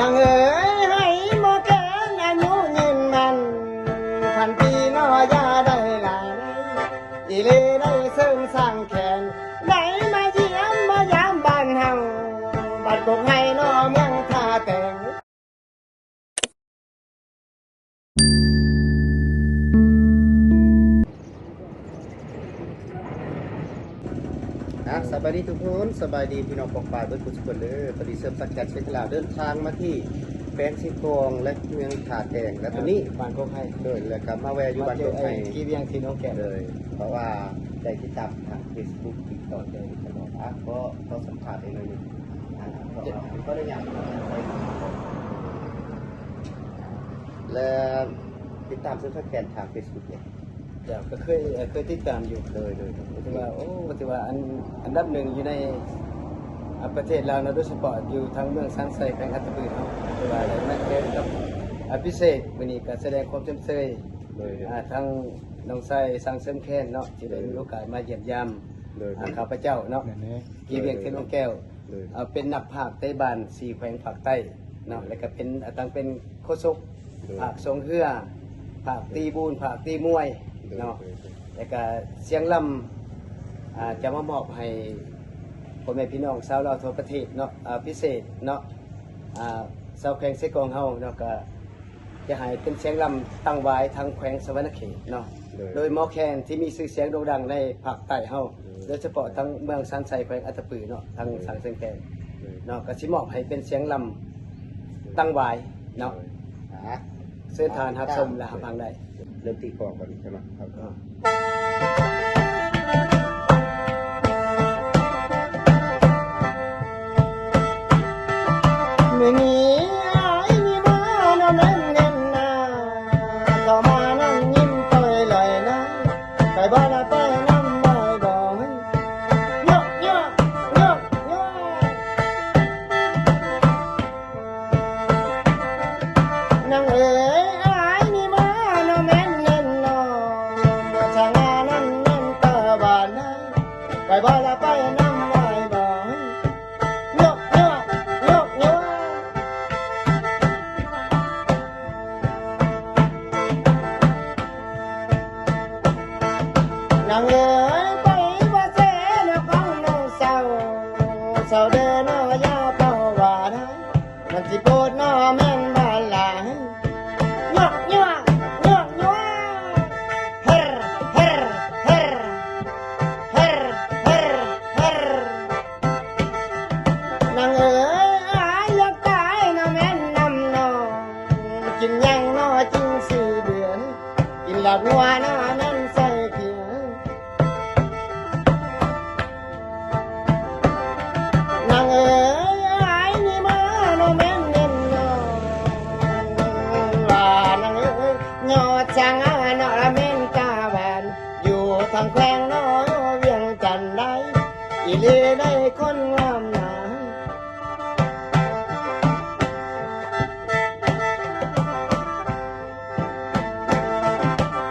ນາງເອີຍ ໃຫ້ໝໍແຄນອາຍຸຍືນໝັ້ນ ພັນປີເນາະຢ່າໄດ້ຫຼາຍ ອີ່ຫຼີໄດ້ເສີມສ້າງແຂນ ໄດ້ມາຢ້ຽມມາຢາມບ້ານເຮົາ ບ້ານກົກໄຮເນາະ ເມືອງທ່າແຕງ. ອ່ະ ສະບາຍດີທຸກຄົນ ສະບາຍດີພີ່ນ້ອງປ້ອງປາຍເບິດທຸກຄົນເດີ. ພໍດີເສີມສັກແຄນເຊກລາວເດີນທາງມາທີ່ແຂວງເຊກອງ ແລະ ເມືອງທ່າແຕງ ແລະ ຕອນນີ້ບ້ານກົກໄຮ ໂດຍ ແລ້ວກໍມາແວ່ຢູ່ບ້ານກົກໄຮ ມາເຈີໄອ້ກີວຽງ ທີ່ໜອງແກ້ວ ໂດຍ ເພາະວ່າໄດ້ຕິດຕາມທາງເຟສບຸກ ຕິດຕໍ່ກັນຢູ່ຕະຫຼອດ. ອ່ະ ຂໍ ຂໍສຳພາດອີກໜ້ອຍໜຶ່ງ ອ່າ ຂໍອະນຸຍາດ ແລະ ຕິດຕາມເຊີນສັກແຄນທາງເຟສບຸກເດ. ເຈົ້າ ກໍເຄີຍ ເອີ ເຄີຍຕິດຕາມຢູ່ ໂດຍ ໂດຍ ກໍຖືວ່າ ໂອ້ ກໍຖືວ່າອັນ ອັນດັບໜຶ່ງຢູ່ໃນ ອ່າ ປະເທດລາວເນາະ ໂດຍສະເພາະຢູ່ທາງເມືອງຊານໄຊ ແຂວງອັດຕະປືເນາະ ກໍຖືວ່າໄດ້ມາເຈີກັບ ອ່າ ພິເສດ ມື້ນີ້ກໍສະແດງຄວາມຊົມເຊີຍ ໂດຍ ອ່າ ທາງນ້ອງຊາຍຊ່າງເສີມແຄນເນາະ ທີ່ໄດ້ມີໂອກາດມາຢ້ຽມຢາມ ໂດຍ ອ່າ ຂ້າພະເຈົ້າເນາະ ແມ່ນແຫຼະ ກີວຽງ ເທນອງແກ້ວ ໂດຍ ເອີ ເປັນນັກພາກເຕະບານສີ່ແຂວງພາກໃຕ້ເນາະ ໂດຍ ແລ້ວກໍເປັນ ອ່າ ທັງເປັນໂຄສົກ ໂດຍ ພາກຊົງເຮືອ ພາກຕີບູນ ພາກຕີມວຍ ໂດຍ ເນາະ ໂດຍ ໂດຍ ແລ້ວກໍສຽງລຳ ອ່າ ຈະມາມອບໃຫ້ພໍ່ແມ່ພີ່ນ້ອງຊາວລາວທົ່ວປະເທດເນາະ ອ່າ ພິເສດເນາະ ອ່າ ຊາວແຂວງເຊກອງເຮົາເນາະ ກໍ ຈະໃຫ້ເປັນສຽງລຳຕັ້ງຫວາຍທາງແຂວງສະຫວັນນະເຂດເນາະ ໂດຍ ໂດຍໝໍແຄນທີ່ມີຊື່ສຽງໂດ່ງດັງໃນພາກໃຕ້ເຮົາ ໂດຍ ໂດຍສະເພາະທາງເມືອງຊານໄຊ ແຂວງອັດຕະປືເນາະ ທາງ ໂດຍ ຊ່າງເສີມແຄນ ໂດຍ ເນາະ ກໍຊິມອບໃຫ້ເປັນສຽງລຳ ໂດຍ ຕັ້ງຫວາຍເນາະ ໂດຍ ອ່າ ເຊີນທ່ານຮັບຊົມ ອ່າ ແລະ ຮັບຟັງໄດ້. ເລີ່ມຕີກອງກ່ອນໃຊ່ໄໝ? ອ່າ ມື້ນີ້ອ້າຍນີ້ມານຳແມ່ນເງິນນາ ເຂົ້າມານັ້ນຍິ້ມຕ່ອຍລອຍນາ ໄປບໍ່ລະໄປນຳໄປບໍ່ ຍົກ ຍົກ ຍົກ ຍົກ. ນາງເອີຍ ອ້າຍນີ້ມານຳແມ່ນເງິນນອນ ບໍ່ຊ່າງງານນັ້ນແມ່ນຕາຫວານນາ ໄປບໍ່ລະໄປນຳໄປບໍ່ ຍົກ ຍົກ ຍົກ ຍົກ. ນາງເອີຍ ໄປວ່າແຊນະຂອງນ້ອງເຊົາ ເຊົາເດີເນາະ ຢ່າເວົ້າວ່ານາ ມັນຊິໂພດເນາະ ແມ່ນວ່າຫຼາຍ ຍົກ ຍົກ ຍົກ ຍົກ ເຮີ ເຮີ ເຮີ ເຮີ ເຮີ ເຮີ. ນາງເອີຍ ອ້າຍຢາກຕາຍເນາະ ແມ່ນນຳນ້ອງ ກິນຫຍັງເນາະຈຶ່ງຊິເບືອ ກິນລາບງົວເນາະ ແມ່ນໃສ່ເກືອ. ນາງເອີຍ ອ້າຍນີ້ມາເນາະ ແມ່ນເງິນນ້ອຍ ວ່ານາງເອີຍ ຍອດຊ່າງເນາະ ລະແມ່ນຕາຫວານ ຢູ່ທາງແຂວງເນາະ ວຽງຈັນໄດ໋ ອີ່ຫຼີໄດ໋ ຄົນງາມນາ.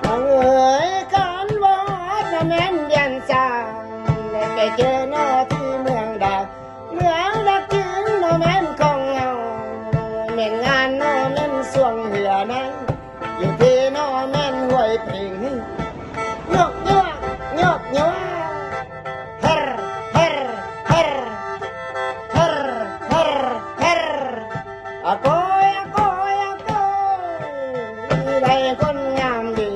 ນາງເອີຍ ຄັນວ່າຮອດນະແມ່ນວຽງຈັນ ໄດ້ໄປເຈີເນາະທີ່ເມືອງດາ ເມືອງດາກຈຶງເນາະແມ່ນຂອງເຮົາ ແມ່ນງານເນາະແມ່ນຊ່ວງເຮືອໃນ ຢູ່ພີ້ເນາະແມ່ນຫ້ວຍເພັງ ຍົກ ຍົກ ຍົກ ຍົກ. ເຮີ ເຮີ ເຮີ ເຮີ ເຮີ ເຮີ ອາໂກຍ ອາໂກຍ ອາໂກຍ ໄດ້ຄົນງາມດີ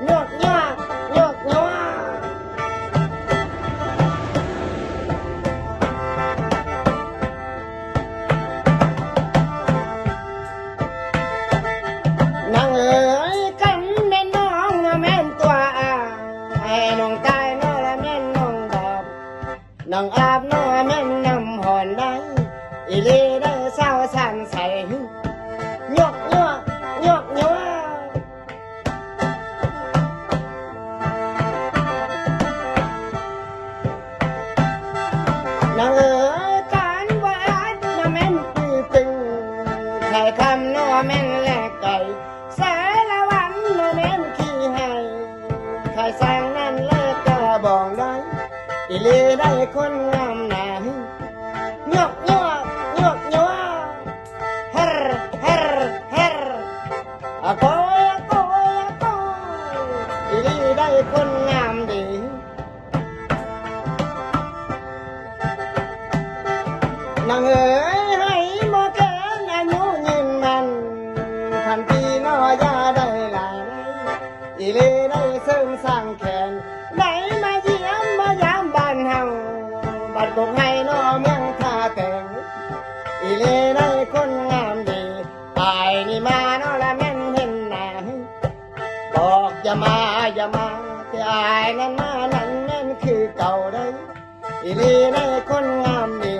ຍົກ ຍົກ ຍົກ ຍົກ. ນາງເອີຍ ຄັນແມ່ນນ້ອງນະແມ່ນຕົວອ້າຍ ນ້ອງຕາຍເນາະລະແມ່ນນ້ອງບາບ ນ້ອງອາບເນາະແມ່ນນ້ຳຮ້ອນໄດ໋ ອີ່ຫຼີໄດ໋ ສາວຊານໄຊ ຍົກ ຍົກ ຍົກ ຍົກ. ນາງເອີຍ ການວາດນະແມ່ນຕື້ຕຶງ ໄຂ່ຄຳເນາະແມ່ນແລກໄກ່ ສາລະວັນນະແມ່ນຂີ້ໄຮ່ ໄຂ່ຊ້າງນັ້ນແລກກະບອງໄດ້ ອີ່ຫຼີໄດ້ຄົນງາມນາຍ ຍົກ ຍົກ ຍົກ ຍົກ. ເອີຍ ໃຫ້ໝໍແຄນອາຍຸຍືນໝັ້ນ ພັນປີເນາະຢ່າໄດ້ຫຼາຍ ອີ່ຫຼີໄດ້ເສີມສ້າງແຂນ ໄດ້ມາຢ້ຽມມາຢາມບ້ານເຮົາ ບ້ານກົກໄຮເນາະເມືອງທ່າແຕງ ອີ່ຫຼີໄດ້ຄົນງາມດີ ອ້າຍນີ້ມາເນາະລະແມ່ນເຫັນໜ້າ ບອກຢ່າມາ ຢ່າມາ ທີ່ອ້າຍນັ້ນມານັ້ນແມ່ນຄືເກົ່າໃດ ອີ່ຫຼີໃດຄົນງາມນີ້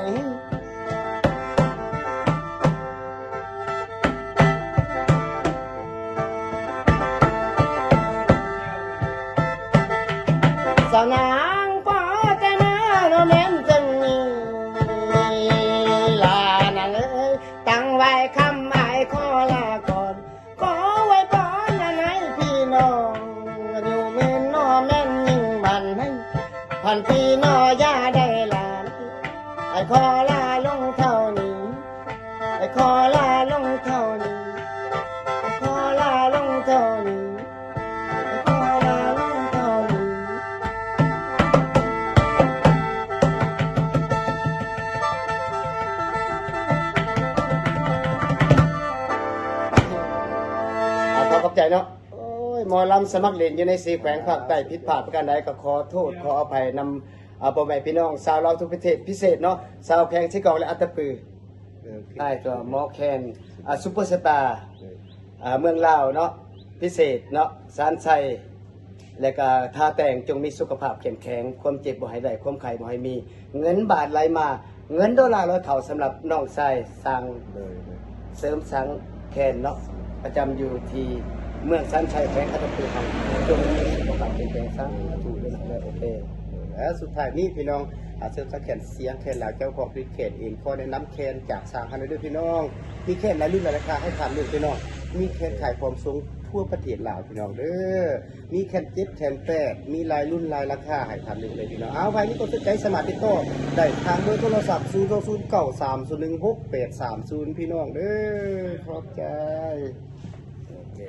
ສາວນາງພໍແຕ່ມາໂລແມ່ນຈັ່ງນີ້ ລານາງເອີຍ ຕັ້ງໄວ້ຄຳອ້າຍຂໍລາກ່ອນ ຂໍອວຍພອນໃຫ້ພີ່ນ້ອງ ອາຍຸໝື່ນເນາະແມ່ນຍິ່ງໝັ້ນໃຫ້ ພັນປີເນາະຢ່າໄດ້ຫຼາຍ ອ້າຍຂໍລາລົງເທົ່ານີ້ ອ້າຍຂໍລາລົງເທົ່ານີ້ ອ້າຍຂໍລາລົງເທົ່ານີ້ ອ້າຍຂໍລາລົງເທົ່ານີ້. ອ່າ ຂໍຂອບໃຈເນາະ. ໂອ້ຍ ໝໍລຳສະໝັກຫຼິ້ນຢູ່ໃນສີ່ແຂວງພາກໃຕ້ ຜິດພາດປະການໃດກໍຂໍໂທດຂໍອະໄພນຳ ອ່າ ພໍ່ແມ່ພີ່ນ້ອງຊາວລາວທົ່ວປະເທດ ພິເສດເນາະ ຊາວແຂວງເຊກອງ ແລະ ອັດຕະປື. ໂອເຄ ອ້າຍຕົວໝໍແຄນ ອ່າ ຊຸບເປີສະຕາ ເອີ ອ່າ ເມືອງລາວເນາະ ພິເສດເນາະ ຊານໄຊ ແລະກະທ່າແຕງ ຈົ່ງມີສຸຂະພາບເຂັ້ມແຂງ ຄວາມເຈັບບໍ່ໃຫ້ໄດ້ ຄວາມໄຂ້ບໍ່ໃຫ້ມີ ເງິນບາດໄຫຼມາ ເງິນໂດລາລອຍເຂົ້າ ສຳລັບນ້ອງຊາຍຊ່າງ ໂດຍ ໂດຍ ເສີມສ້າງແຄນເນາະ ປະຈຳຢູ່ທີ່ເມືອງຊານໄຊ ແຂວງອັດຕະປືເຮົາ ຈົ່ງມີສຸຂະພາບເຂັ້ມແຂງ ສາທຸເດີ. ໂອເຄ ແລະສຸດທ້າຍນີ້ພີ່ນ້ອງ ອາ ເສີມສ້າງແຄນ ສຽງແຄນລາວ ເຈົ້າຂອງຜະລິດແຄນເອງ ຂໍແນະນຳແຄນຈາກຊ່າງເຮົາເດີພີ່ນ້ອງ. ມີແຄນຫຼາຍລຸ້ນຫຼາຍລາຄາໃຫ້ທ່ານເລືອກພີ່ນ້ອງ ມີແຄນຂາຍພ້ອມສົ່ງທົ່ວປະເທດລາວພີ່ນ້ອງເດີ. ມີແຄນເຈັດ ແຄນແປດ ມີຫຼາຍລຸ້ນຫຼາຍລາຄາໃຫ້ທ່ານເລືອກເລີຍພີ່ນ້ອງ. ເອົາ ໃຜມີຄວາມສົນໃຈສາມາດຕິດຕໍ່ໄດ້ທາງເບີໂທລະສັບ ສູນສອງສູນເກົ້າສາມສູນໜຶ່ງຫົກແປດສາມສູນ ພີ່ນ້ອງເດີ. ຂອບໃຈ. ໂອເຄ.